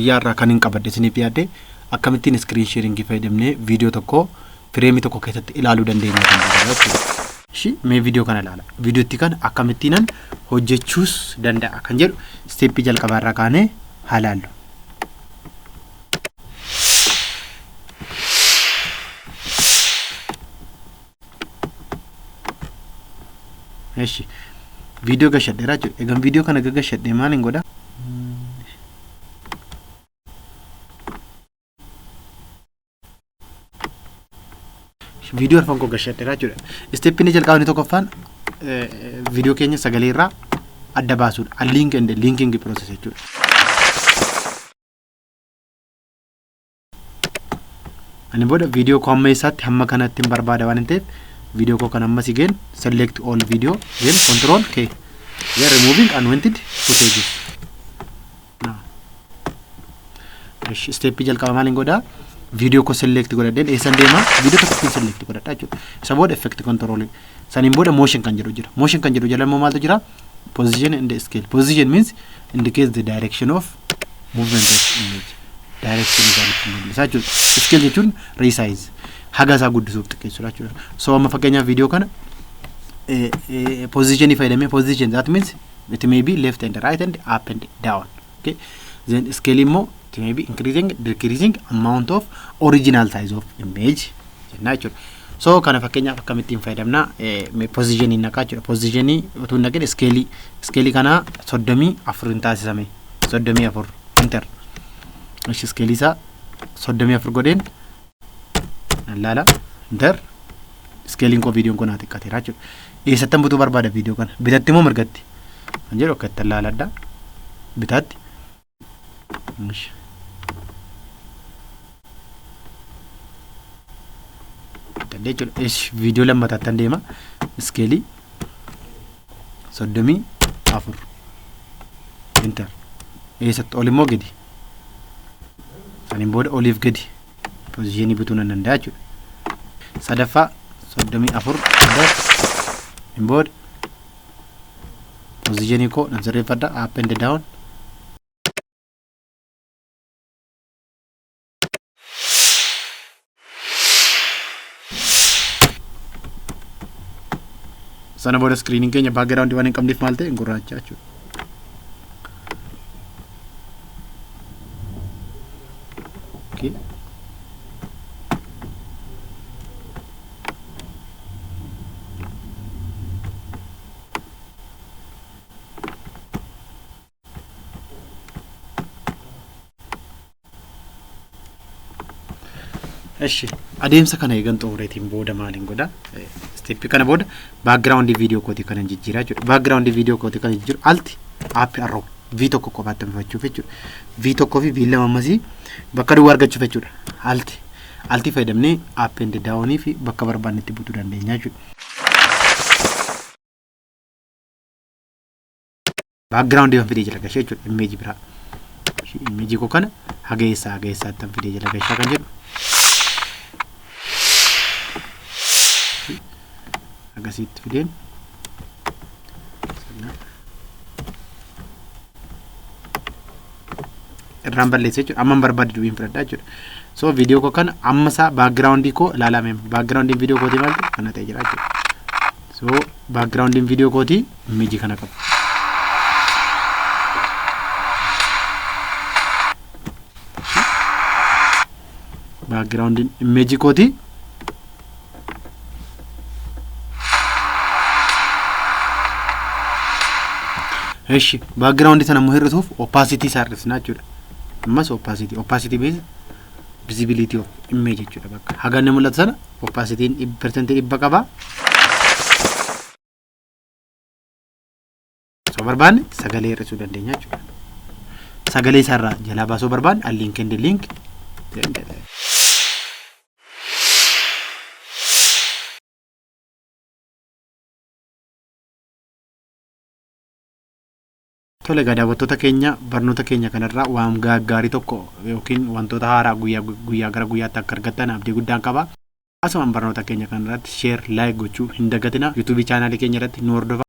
Guyyaa irraa kan hin qabadhe isiniif dhiyaadhe akkamittiin screen sharing fayyadamnee viidiyoo tokko fireemii tokko keessatti ilaaluu dandeenya kan jedhudha jechuudha. Ishi mee viidiyoo kana ilaala. Viidiyootti kana akkamittiinan hojjechuus danda'a kan jedhu isteeppii jalqabaa irraa kaanee haa ilaallu. Eshi viidiyoo gashadheera jechuudha. Egan viidiyoo kana gagashadhee maal hin godha? Viidiyoo arfan koo gashadheera jechuudha. Isteeppiin inni jalqabni tokkoffaan viidiyoo keenya sagalee irraa adda baasuudha. Unlink and linking process jechuudha. Ani booda viidiyoo koo hamma eessaatti hamma kanatti hin barbaada waan hin ta'eef viidiyoo koo kan amma sigeen select all video, then control K, then removing unwanted footages. Now. Ishi step jalqaba maal hin godhaa? Viidiyoo koo select godhadheen eessan deema? Viidiyoo tokko select godhadha jechuudha. Isa booda effect control. Saniin booda motion kan jedhu jira. Motion kan jedhu jala immoo maaltu jira? Position and scale. Position means indicates the direction of movement of image. Direction isaa nutti mul'isa jechuudha. Scale jechuun resize. Haga isaa guddisuuf xiqqeessuudha jechuudha. So amma fakkeenyaaf viidiyoo kana position fayyadamee, position that means it may be left and right and up and down. Okay. Then scale immoo it may be increasing, decreasing amount of original size of image jennaa jechuudha. So kana fakkeenyaaf akkamittiin fayyadamna? Positionii naqaa jechuudha. Positionii utuu hin naqin iskeelii iskeelii kana 34 hin taasisame, 34, enter. Ishi iskeelii isaa 34 godheen laala, enter. Iskeeliin koo viidiyoon kun haa xiqqateera jechuudha. Eessattan butuu barbaada viidiyoo kana? Bitatti moo mirgatti? Kan jedhu akka ittiin laaladha. Bitaatti. Ishi. Dandee jechuudha. Ishi viidiyoo lammataattan deema. Iskeelii 34, enter. Eessatti, ol immoo gadi? Saniin booda oliif gadi pozishinii bituu nan danda'a jechuudha. Sadaffaa 34, enter. Hin booda pozishinii koo nan sirreeffadha, up and down. Sana booda iskiriiniin keenya background waan hin qabneef maal ta'e? Gurraacha jechuudha. Okay. Eshi adeemsa kana eegan xumureetiin booda maaliin godha? Isteeppii kana booda background viidiyoo kootii kana jijjiiraa jechuudha. Background viidiyoo kootii kana jijjiiru alt up arrow V tokko qofaatti hambifachuuf jechuudha. V tokkoo fi V lama ammasii bakka duwwaa argachuuf jechuudha. Altii fayyadamnee up and down fi bakka barbaannetti butuu dandeenya jechuudha. Background waan fidee jala gashee jechuudha, image biraa. Image koo kana haga eessaa haga eessaatti kan fidee jala gashaa kan jedhu agasiitti fideen irraan balleessa jechuudha. Amma hin barbaade duwwiin fudhadhaa jechuudha. So viidiyoo koo kana amma isaa background koo ilaalame, background viidiyoo kootii maaltu kana ta'e jira jechuudha. So background viidiyoo kootii image kana qaba. Background image kootii. Eshi background sana immoo hir'isuuf opacity isaa hir'isna jechuudha. Ammas opacity means visibility of image jechuudha. Bakka haga inni mul'atu sana opacity'n 100% qaba. Osoo barbaanne sagalee hir'isuu dandeenya jechuudha. Sagalee isaarraa jalaa baasuu barbaanne unlink and link. Tole egaa daawwattoota keenya, barnoota keenya kanarraa waan gaarii tokko yookiin wantoota haaraa guyyaa guyyaa gara guyyaatti akka argattan abdii guddaan qaba. Asumaan barnoota keenya kanarratti share, like gochuu hin dagatina. YouTube chaanaalii keenya irratti nu hordofaa.